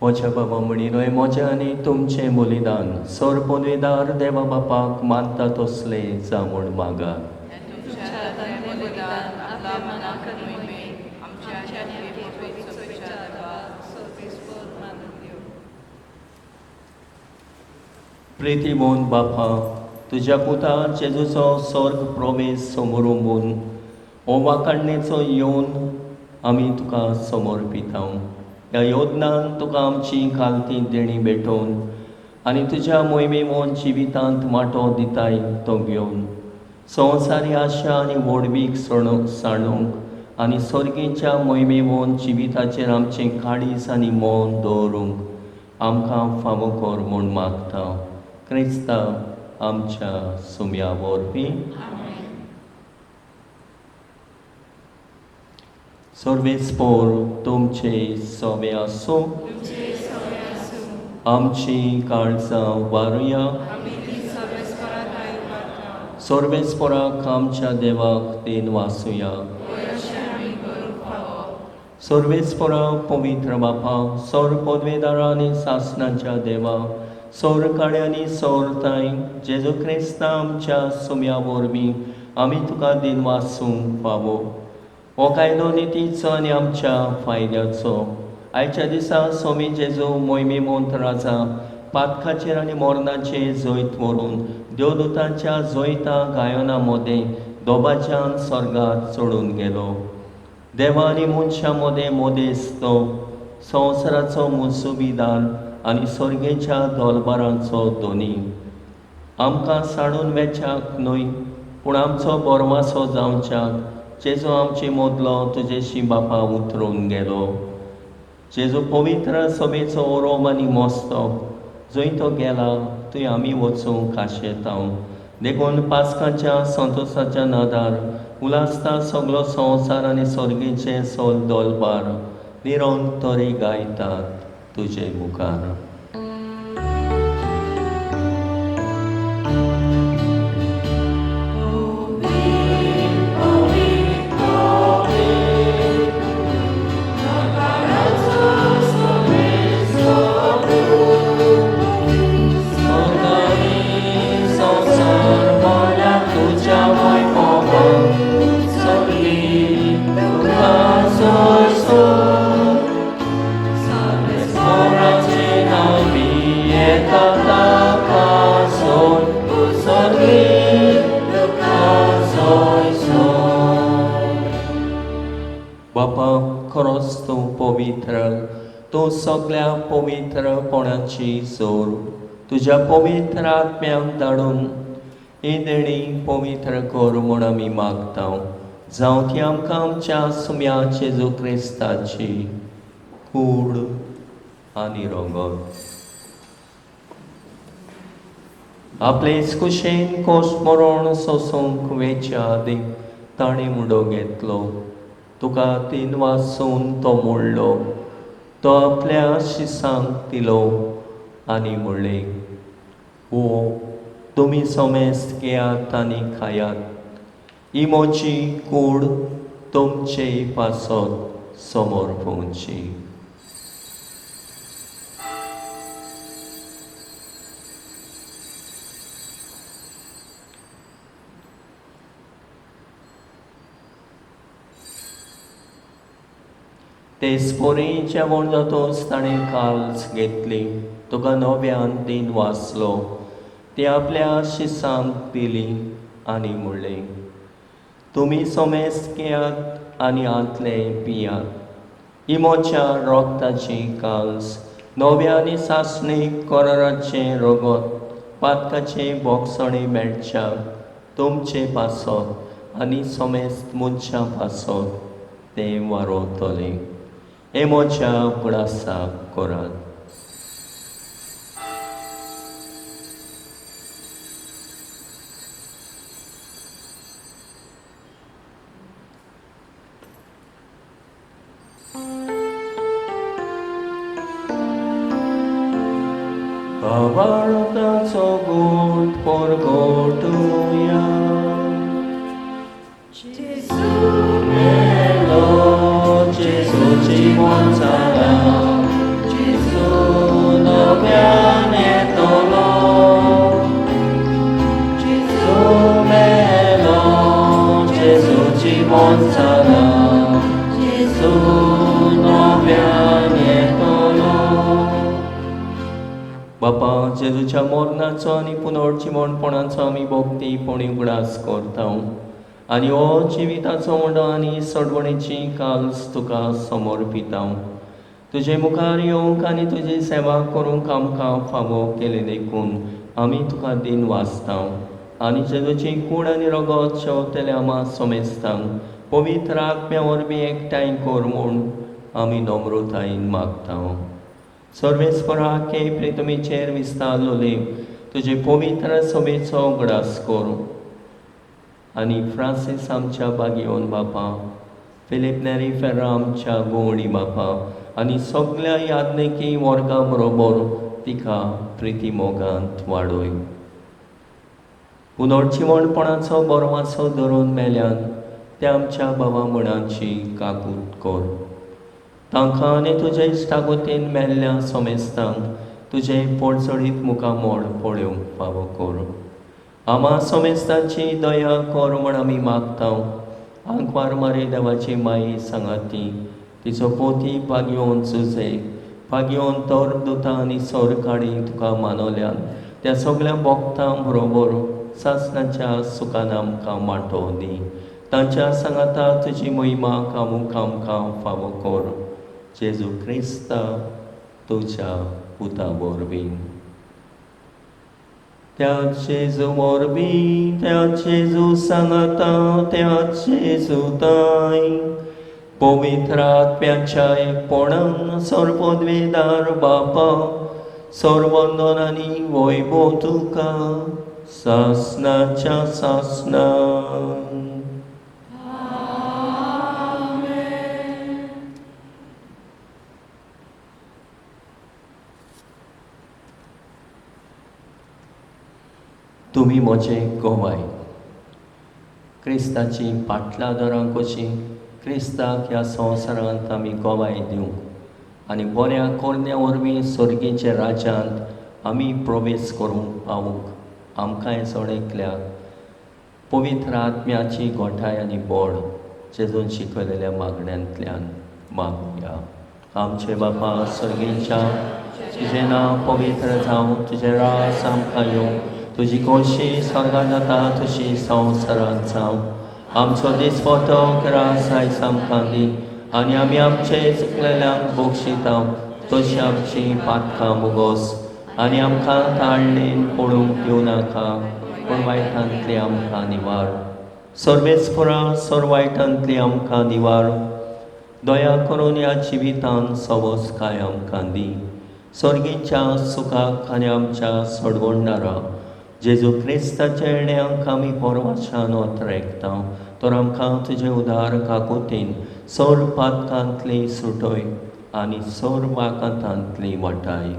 म्हज्या बाबा म्हणिल्लो म्हजें आनी तुमचें बलिदान सर पदवेदार देवा बापाक मानता तसलें जावं म्हूण मागात. प्रितीमोन बापा, तुज्या पुता जेजूचो स्वर्ग प्रवेश समोरंबून हो वाकाडणेचो येवन आमी तुका समर्पिता. ह्या योजनान तुका आमची खालती देणी भेटोवन आनी तुज्या मोहिमेमोन जिवितांत वांटो दिताय तो घेवन संवसारी आशा आनी व्हडवीक सांडूंक आनी सर्गीच्या मोहिमेमोन जिविताचेर आमचें काळीज आनी मन दवरूंक आमकां फावो कर म्हूण मागता. क्रिस्ता आमच्या सुम्या वरवीं. सर्वेस्पोर तुमचे सोबे आसूं. आमची काळजां वारुया. सर्वेस्पोराक आमच्या देवाक then वासुया. सर्वेस्पोरा पवित्र बापा, सौर पदवेदारा आनी सासणाच्या देवा, सौर काळे आनी सौर ताय जेजू क्रिस्ता आमच्या सुम्या वरवीं आमी तुका then वासूंक फावो. हो कायदो नितीचो आनी आमच्या फायद्याचो. आयच्या दिसा स्वामी जेजू मोहिमेमोंत राजा पातकाचेर आनी मरणाचेर जैत व्हरून देवदूतांच्या जैता गायना मदें दोबाच्यान स्वर्गात चडून गेलो. देवा आनी मनशां मदें मदेस तो संवसाराचो मुसुबीदार आनी सर्गेच्या दोलबारांचो दोनी. आमकां साडून वेच्याक न्हय पूण आमचो बोरवासो जावच्याक जेजू आमचे मदलो तुजेशी बापा उतरून गेलो. जेजू पवित्र सभेचो ओरोम आनी मस्तक जंय तो गेला थंय आमी वचूंक आशेता. देखून पास्काच्या संतोसाच्या नादार उलासता सगलो संवसार आनी सर्गीचे सोल दोलबार निरंतरी गायतात तुजे मुखार. बापा, खरोच तूं पवित्र, तूं सगळ्या पवित्रपणाची जोर. तुज्या पवित्र आत्म्याक धाडून ही देणी पवित्र कर म्हूण आमी मागता. जावं ती आमकां आमच्या सुम्या जेजू क्रिस्ताची कूड आनी रगत. आपले कुशेन कोश मरण सोसूंक वेच्या आदीं ताणें मुडो घेतलो. तुका तीन वासून तो मोडलो, तो आपल्या शिसांक दिलो आनी म्हणलें, ओ तुमी समेस्त घेयात आनी खायात, ही म्हजी कूड तुमचे पासत समोर पोवची. तेच परी जेवण जातच ताणें काल्स घेतली, तुका नव्यान दिन वाचलो, ती आपल्या शिसांक दिली आनी म्हणलें, तुमी समेस्त घेयात आनी आंतले पियात, ही म्हज्या रोगताची काल्स, नव्या आनी सासणी कराराचें रगत, पातकाचें बोगसणें मेळच्या तुमचे पासत आनी समेस्त मनशां पासत तें वारोवतलें. हें म्हज्या उगडासाक करात. भावार्थाचो गोट परगटुया. मेलो जेजू जिवन जाला, जेजू नव्यान येतलो. जेजू मेलो, जेजू जिवन जाला, जेजू नव्यान येतलो. बापा, जेजूच्या मरणाचो आनी पुनर्जिवणपणाचो आमी भक्तीपणी उगडास करता आनी हो जिविताचो मुंडो आनी सोडवणेची काल्स तुका समर्पिता. तुजे मुखार येवंक आनी तुजी सेवा करूंक आमकां फावो केले देखून आमी तुका दिन वाचता आनी जेजूची कूड आनी रगत शेवतले आमा समेस्तांक पवित्र आत्म्या वरवीं एकठांय कर म्हूण आमी नम्रतायेन मागता. सर्वेस्पराके प्रितमीचेर विस्तारलोले तुजे पवित्र सभेचो उगडास कर आनी फ्रांसीस आमच्या बागियोन बापा, फिलीप नेरी फेर्रा आमच्या गोवणी बापा आनी सगल्या याज्ञिकी वर्गा बरोबर तिका प्रिती मोगांत वाडय. पुनर्जिवणपणाचो बरवासो धरून मेल्यान त्या आमच्या बाबा मणाची काकूत कर. तांकां आनी तुजे इश्टागोतीन मेल्ल्या समेस्तांक तुजें पोटचडीत मुखामोड पळोवंक फावो कर. आमा समेस्तांची दया कर म्हण आमी मागता. आंकवार मारी देवाची माई सांगाती तिचो पोती भाग्योवन सुजे भाग्योवन तर दुता आनी सरकाडी तुका मानवल्यान त्या सगल्या भक्तां बरोबर सासणाच्या सुखान आमकां वांटो दी. तांच्या सांगाता तुजी महिमा कामूंक आमकां फावो कर. जेजू क्रिस्ता तुज्या पुता वरवीं. त्या जेजू वरवीं, त्या जेजू सांगाता, त्या जेजू ताय पवित्र आत्म्याच्या एकपणान सर्वद्वेदार बापा सर्वंदन आनी वैभव तुका सासणाच्या सासणान. तुमी म्हजे गोवाय क्रिस्ताची पाटलादरां कशी क्रिस्ताक ह्या संवसारांत आमी गोवाय दिवंक आनी बऱ्या कोरण्या वरवीं सर्गीच्या राज्यांत आमी प्रवेश करूंक पावूंक आमकांय जण एकल्याक पवित्र आत्म्याची गोठाय आनी बोड जेजून शिकयलेल्या मागण्यांतल्यान मागुया. आमचे बापा सर्गीच्या, तुजें नांव पवित्र जावं, तुजें राज आमकां येवं, तुजी खोशी स्वर्गांत जाता तशी संवसारांत जावं. आमचो दिसपटो रास आयज आमकां दी आनी आमी आमचे चुकलेल्यांक बक्षिता तशी आमची पातकां मुगोस आनी आमकां ताळणेन पडूंक दिवं नाका, पूण वायटांतली आमकां निवार. सर्वेस्परा सर्व वायटांतली आमकां निवार. दया करून ह्या जिवितान सवसकाय आमकां दी. सर्गीच्या सुखाक आनी आमच्या सोडवणदारा जेजू क्रिस्ताच्या येण्याक आमी परवाशान ओतरेकता तर आमकां तुजे उदार काकुतीन सोर पातकांतली सुटय आनी सोर वाकांतांतली वाटाय.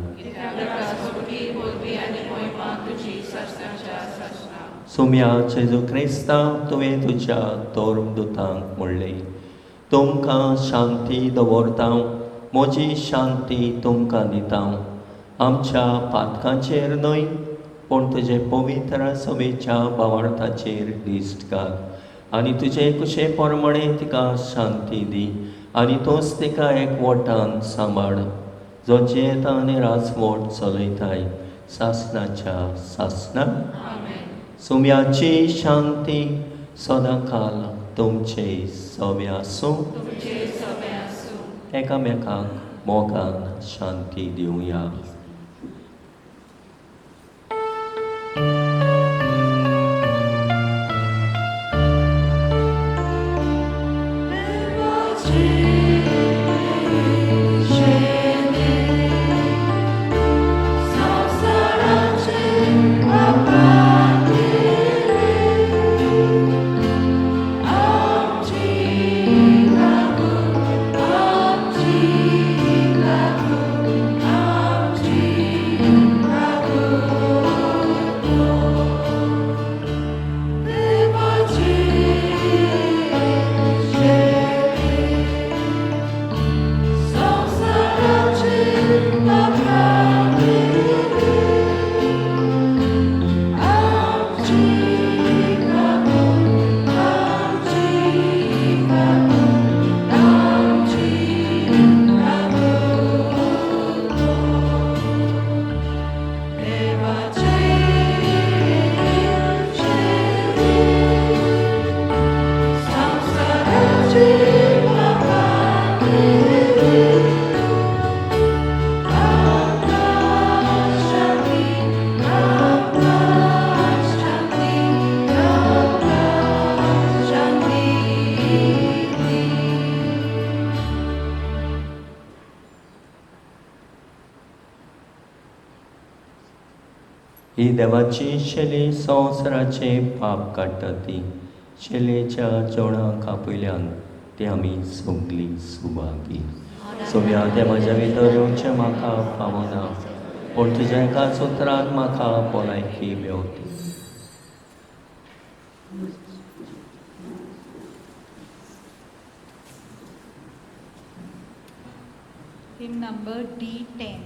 सोम्या जेजू क्रिस्ता, तुवें तुज्या तोरदुतांक म्हणलें, तुमकां शांती दवरता, म्हजी शांती तुमकां दिता. आमच्या पातकांचेर न्हय पूण तुजे पवित्र सभेच्या भावार्थाचेर दिश्ट घाल आनी तुजे कुशे प्रमाणे तिका शांती दी आनी तूंच तिका एकवटान सांबाळ, जो जियेता आनी राजवट चलयताय सासणाच्या सासणा. सुम्याची शांती सदांकाल तुमचे सवे आसूं. एकामेकांक मोगान शांती दिवया. देवाची शेली संवसाराचे पाप काडटा ती शेलेच्या जेवणाक आपयल्यान ते आमी सगळीं सुभागी. सोम्या, तें म्हज्या भितर येवचें म्हाका पावना, पूण तुज्या एकाच उतरान म्हाका भलायकी मेवती. Hymn number D10.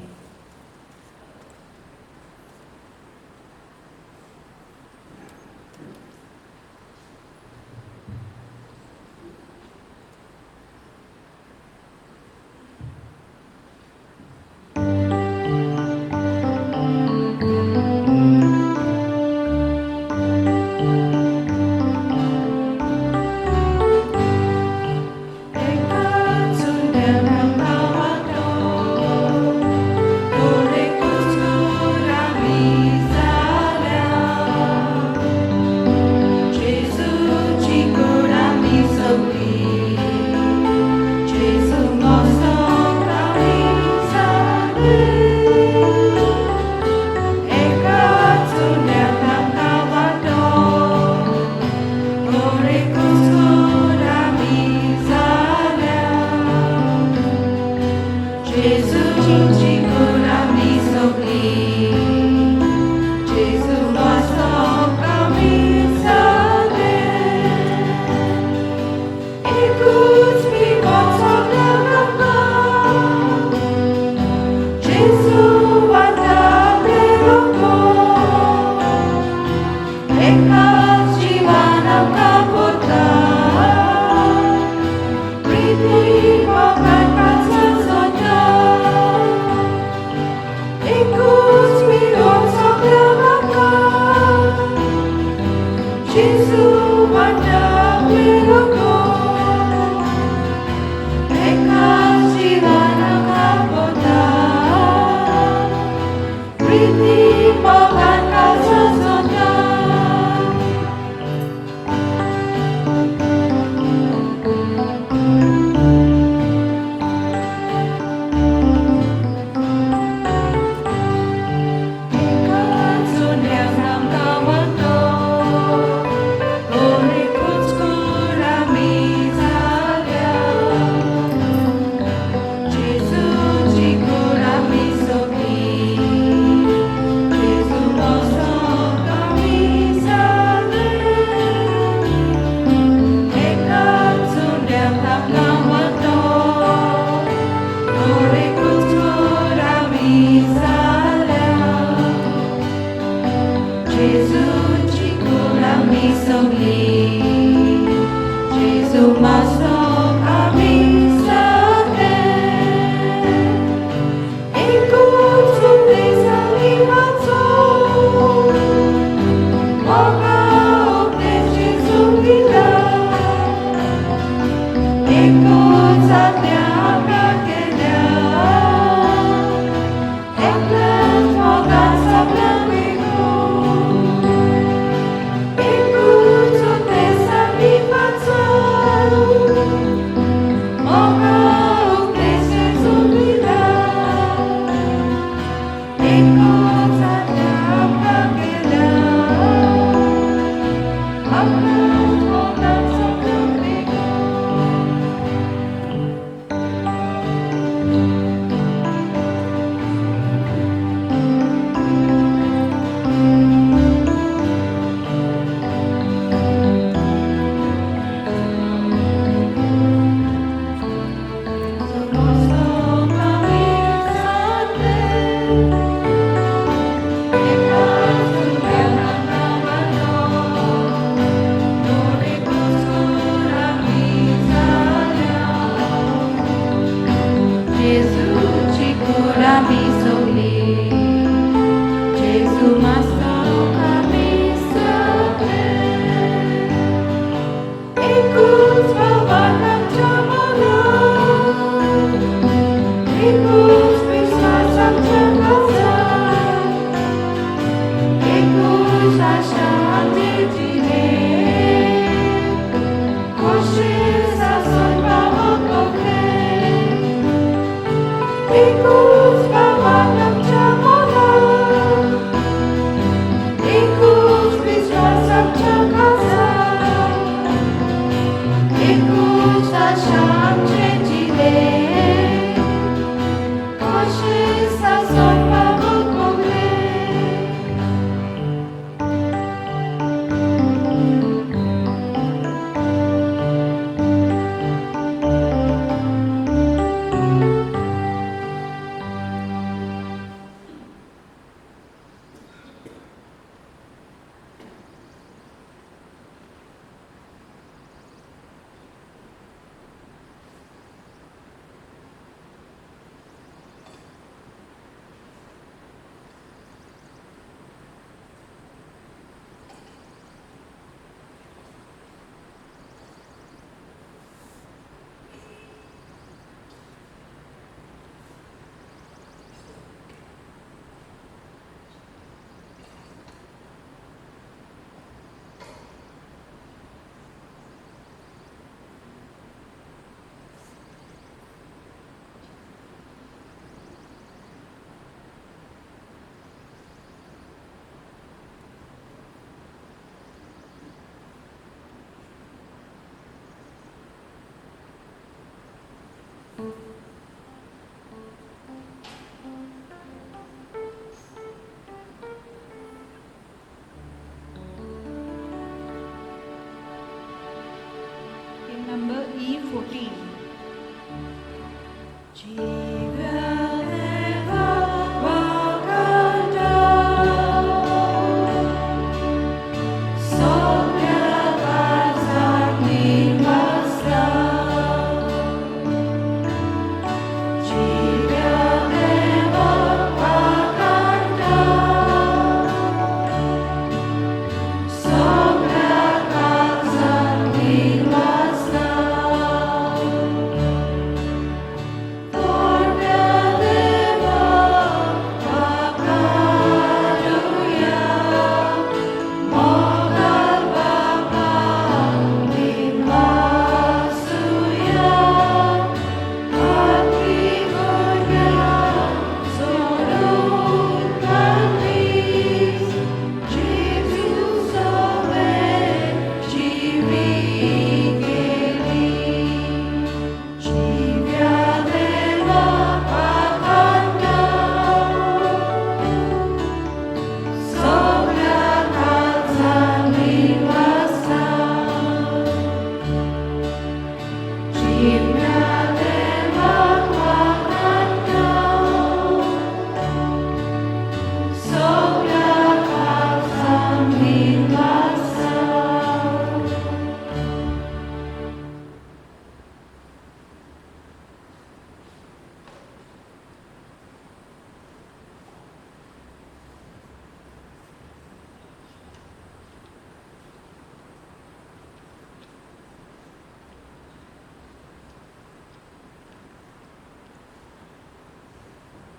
E14.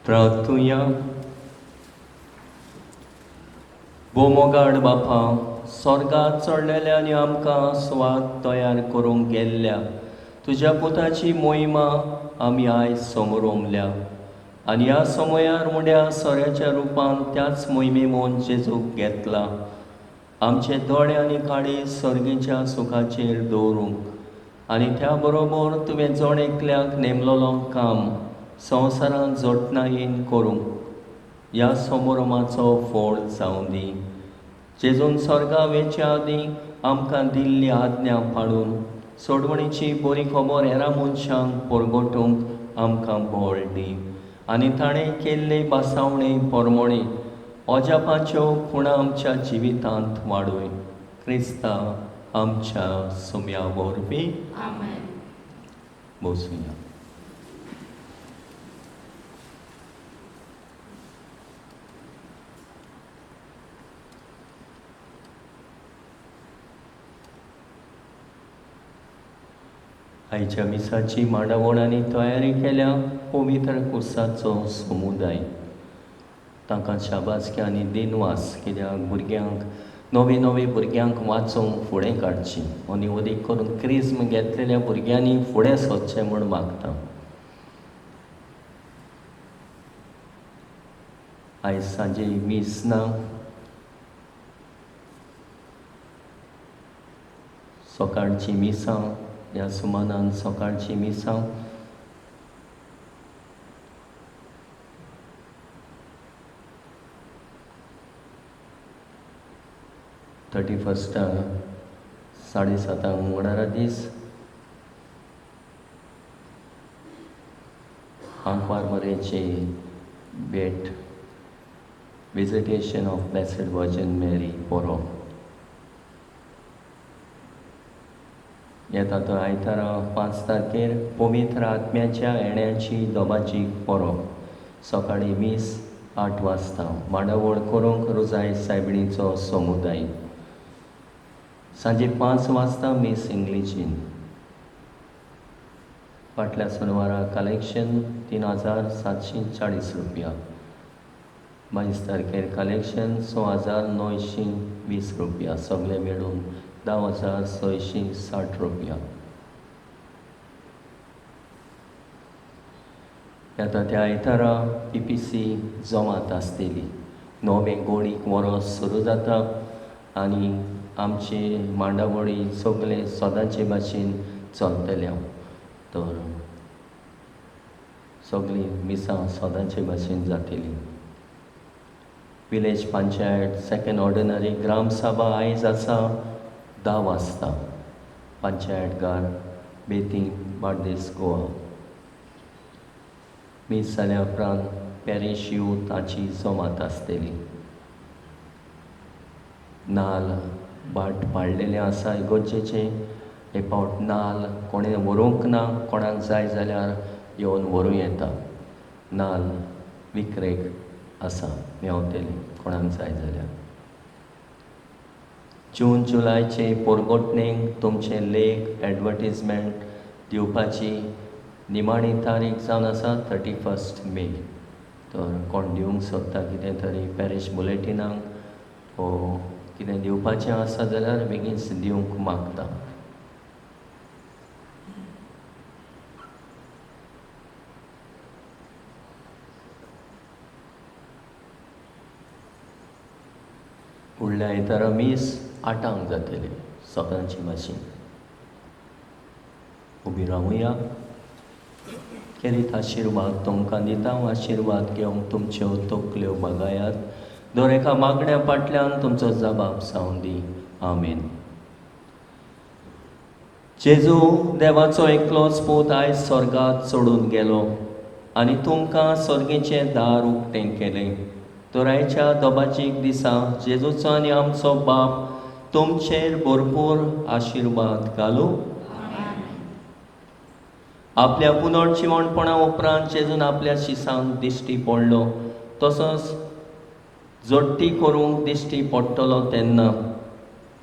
प्रार्थुया. भोमोगाड बापा, स्वर्गात चडलेल्या आनी आमकां सुवात तयार करूंक गेल्ल्या तुज्या पुताची मोहिमा आमी आयज समरोमल्या आनी ह्या समयार उण्या सोऱ्याच्या रुपान त्याच मोहिमे मोन जेजूक घेतला. आमचे दोळे आनी काळी सर्गेच्या सुखाचेर दवरूंक आनी त्या बरोबर तुवें जण एकल्याक नेमलोलो काम संवसारांत जोटणायेन करूंक ह्या समोरमाचो फोड जावं दी. जेजून स्वर्गा वेच्या आदीं आमकां दिल्ली आज्ञा पाळून सोडवणीची बरी खबर हेरा मनशांक परगटूंक आमकां बळ दी आनी ताणें केल्ले बासावणे परमणे अजापाच्यो खुणा आमच्या जिवितांत वाडय. क्रिस्ता आमच्या सुम्या वरवीं. बसुया. आयच्या मिसाची मांडावळ आनी तयारी केल्या पवित्र कुर्साचो समुदाय. तांकां शाबासकी आनी दिनवास, कित्याक भुरग्यांक नवे नवे भुरग्यांक वाचोवंक फुडें काडची आनी अदीक करून क्रिज्म घेतलेल्या भुरग्यांनी फुडें सरचें म्हूण मागता. आयज सांजे मीस ना, सकाळची मिसां ह्या सुमानान सकाळची मिसां. 31 7:30 मंगळारा दीस आंकवार मरेची भेट, visitation of blessed virgin Mary पोरोब. येता तो आयतारा 5 तारखेर पवित्र आत्म्याच्या येण्याची दोबाची परब. सकाळीं मीस 8 वाजता. मांडावळ करूंक रोजाय सायबिणीचो समुदाय. सांजे 5 वाजता मीस इंग्लिशीन. फाटल्या सोनवारा कलेक्शन 3,740 रुपया. 22 तारखेर कलेक्शन 6,920 रुपया. सगळे मेळून 10,660 रुपया. येता त्या आयतारा PPC जमात आसतली. नवें गोडीक वरोस सुरू जाता आनी आमचे मांडावळी सगळे सदांचे भाशेन चलतल्या. तर सगळीं मिसां सदांचे भाशेन जातली. Village panchayat second ordinary gram sabha आयज आसा 10 वाजता पंचायत घर बेती, बार्देस, गोवा. मीस जाल्या उपरांत पॅरीश युथाची जमात आसतली. नाल्ल भाट पाडलेलें आसा इगर्जेचें. हे फावट नाल्ल कोणें व्हरूंक ना. कोणाक जाय जाल्यार येवन व्हरूं येता. नाल्ल विक्रेक आसा, मेवतले कोणाक जाय जाल्यार. जून जुलायचे पोरगोटणेक तुमचे लेख एडवर्टीजमेंट दिवपाची निमाणी तारीख जावन आसा 31 मे. तर कोण दिवंक सोदता कितें तरी पॅरीश बुलेटिनाक वो कितें दिवपाचें आसा जाल्यार बेगीन दिवंक मागता. फुडल्या आयतारा मीस 8 जातली सकाळची मातशी. उबी रावया. खेरीत आशिर्वाद तुमकां दिता. आशिर्वाद घेवंक तुमच्यो तकल्यो बागायात. दर एका मागण्या फाटल्यान तुमचो जबाब जावं दी. आमेन. जेजू देवाचो एकलोच पूत आयज स्वर्गात चडून गेलो आनी तुमकां स्वर्गीचें दार उक्तें केलें. तर आयच्या दबाजीक दिसा जेजूचो आनी आमचो बाप तुमचेर भरपूर आशिर्वाद घालूं. आपल्या पुनर्जिवणपणा उपरांत जेजून आपल्या शिसांक दिश्टी पडलो, तसोच जोडटी करूंक दिश्टी पडटलो तेन्ना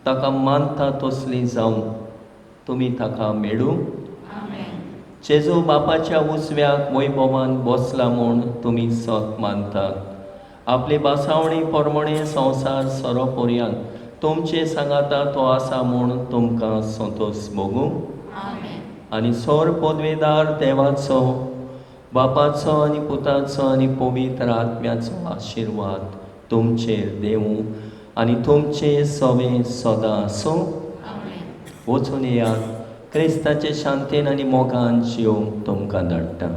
ताका मानता तसली जावन तुमी ताका मेळूं. जेजू बापाच्या उजव्याक वैभवान बसला म्हूण तुमी सत मानतात. आपली बासावणी परमणे संवसार सोरो पर्यंत तुमचे सांगाता तो आसा म्हूण तुमकां संतोश भोगूं. आनी सोर पदवेदार देवाचो, बापाचो आनी पुताचो आनी पवित्र आत्म्याचो आशिर्वाद तुमचेर देवूं आनी तुमचे सवे सदां आसूं. वचून येयात. क्रिस्ताचे शांतीन आनी मोगान जिवंक तुमकां धाडटा.